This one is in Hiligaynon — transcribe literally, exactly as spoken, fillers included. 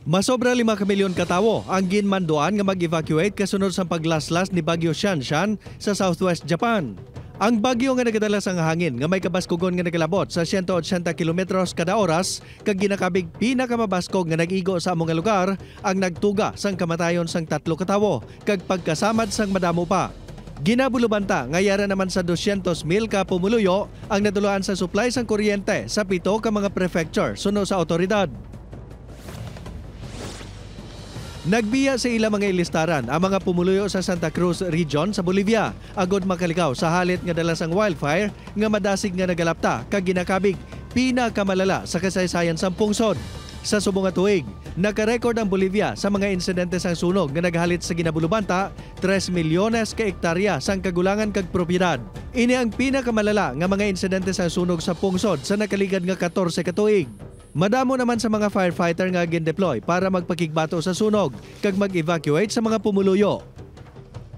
Masobra lima ka milyon ka tawo ang ginmanduan nga mag-evacuate kasunod sang paglaslas ni Bagyo Shanshan sa southwest Japan. Ang bagyo nga nagadala sang hangin nga may kabaskugon nga nagalabot sa siyento otsenta kilometros kada oras kag ginakabig pinakamabaskog nga nag-igo sa amo nga lugar ang nagtuga sang kamatayon sang tatlo ka tawo kag pagkasamad sang madamo pa. Ginabulubanta nga yara naman sa dosyentos mil ka pumuluyo ang nadulaan sa supply sang kuryente sa pito ka mga prefecture, suno sa awtoridad. Nagbiya sa ila mga ilistaran ang mga pumuluyo sa Santa Cruz Region sa Bolivia agod makaligaw sa halit nga dala sang wildfire nga madasig nga nagalapta kag ginakabig pinakamalala sa kasaysayan sang pungsod. Sa subong nga tuig, nakarecord ang Bolivia sa mga insidente sang sunog nga naghalit sa ginabulubanta tres milyones ka ektarya sang kagulangan kag propiedad. Ini ang pinakamalala nga mga insidente sang sunog sa pungsod sa nakaligad nga katorse ka tuig. Madamo naman sa mga firefighter nga gindeploy para magpakigbato sa sunog kag mag-evacuate sa mga pumuluyo.